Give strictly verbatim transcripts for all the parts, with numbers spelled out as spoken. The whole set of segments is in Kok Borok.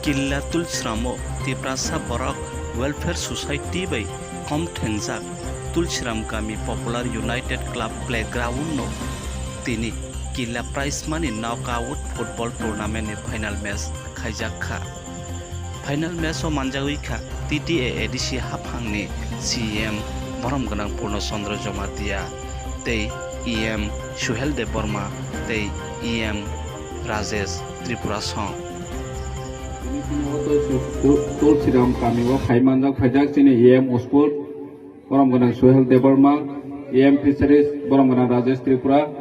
Killa Tulsiramo Tiprasa Borok Welfare Society bai kom thengjak Tulsiram Kami Popular United Club Playground no tini Killa Prize Money Knockout Football Tournament ni final match khaijak kha. Final match o manjagwi kha T T A A D C haphangni C E M borom gwnang Purno Chandra Jamatia tei E M Suhel Debbarma tei E M Rajesh Tripura song. Tini chini o tei Tulsiram kami o phai manjak phaijak chini E M Sport borom gwnang Suhel Debbarma, E M Fisheries borom gwnang Rajesh Tripura,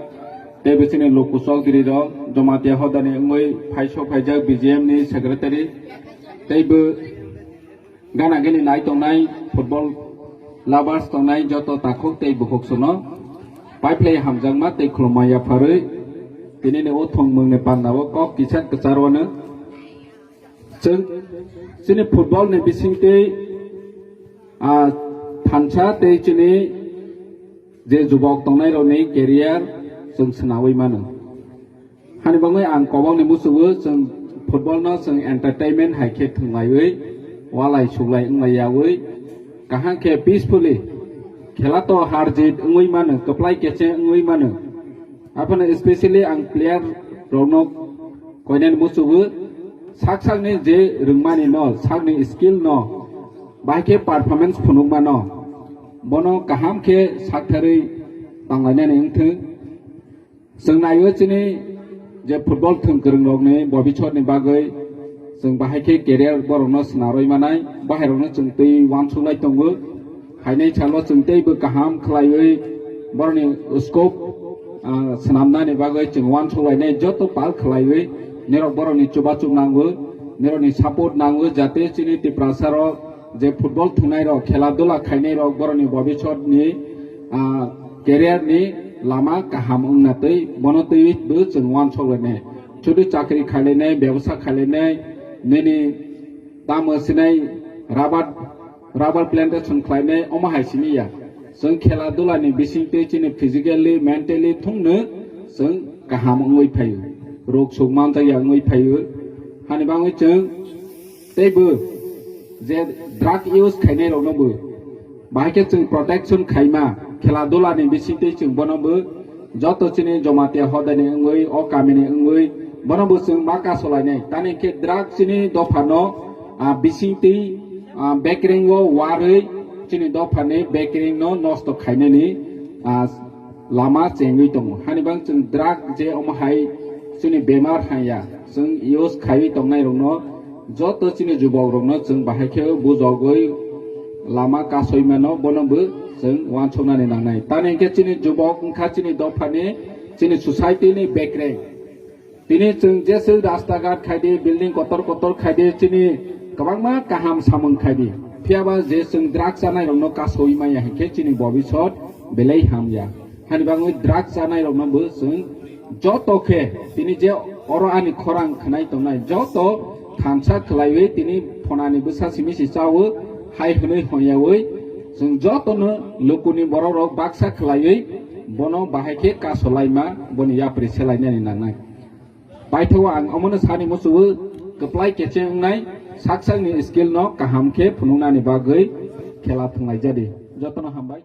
tei bo chini Luku Chowdhury rok Jamatia hodani wngwi phai sok phaijak B G M ni secretary, tei bo gana gini nai tongnai football lovers tongnai joto takhuk tei bukhuk sono paiphlai hamjakma tei khulumma yapharwi tini ni o thwngmung ni panda o kok kisa kwchar wano. Chwng chini football ni bisingtwi, ah, thansa tei chini je jubok tongnai rokni career chwng swnawi mano. Hani bagwi ang kobokni muchungo chwng football no chwng entertainment hai khe thwnglaiwi, walai suglai wnglai yaui, kaham khe peacefully khela to har jit wngwi mano, kwplai kecheng wngwi mano. Aphano especially ang player rokno koinani muchungo sak sakni je rwngmani no, sakni skill no, bahai khe performance phunukma no, bono kaham khe saktharwi tanglainani wngthwng. Chwng naio chini je football thwng kwrwng rokni bobiswt ni bagwi chwng bahai khe career borok no swnarwi manai, bahai rok no chwng twi uansuk lai tongo. Hainai salo chwng teibo kaham khlaiwi borokni scope, ah, swnamnani bagwi chwng uansuk lainai joto pal khlaiwi nirok borokni chubachu nango, nirokni support nango jate chini Tiprasa rok je football thwngnai rok, khela dula khainai rok borokni bobiswt ni, ah, career ni lama kaham wngna twi bono twi bo chwng uansuk lainai. Chudu chakri khailainai, bebsa khailainai, nini tamo sinai rubber, rubber plantation khlainai omo hai simi ya. Chwng khela dula ni bising twi chini physically, mentally thungno chwng kaham wngwi phaio. Rok suk manjak ya wngwi phaio. Hani bagwi chwng teibo je drug use khainai rokno bo bahai khe chwng protection khaima, khela dula ni bising twi chwng bono bo joto chini Jamatia hodani wngwi, o kamini wngwi, bono bo chwng ma kasolainai. Tani khe drug chini dopha no, ah, bising twi, ah, bekreng o warwi chini dopha ni bekreng no nosto khainani, ah, lama chengwi tongo. Hani bang chwng drug je omo hai chini bemar hanya, chwng use khaiwi tongnai rokno joto chini jubok rokno chwng bahai khe bujogwi lama kasoi mano, bono bo chwng uansuknani nangnai. Tani hwnkhe chini jubok wngkha chini dophani, chini society ni bekreng. Tini chwng jeswk rasta ghat khaidi, building kotor kotor khaidi, chini kwbangma kaham samung khaidi. Phiyaba je chwng drug chanai rokno kasoi maya hwnkhe chini bobisot belai hamya. Hani bagwi drug chanai rokno bo chwng joto khe tini je oro ani khorang khwnai tongnai joto thansa khwlaiwi tini phonani bwsa simi si chawo hai hwnwi hwnyawi chwng jotono lukuni borok rok baksa khwlaiwi bono bahai khe kasolaima boni yapri selainani nangnai. Paithago ang omono sani muchungo kwplai kecheng wngnai sak sakni skill no kaham khe phunuknani bagwi khela thwnglaijadi. Jotono hambai.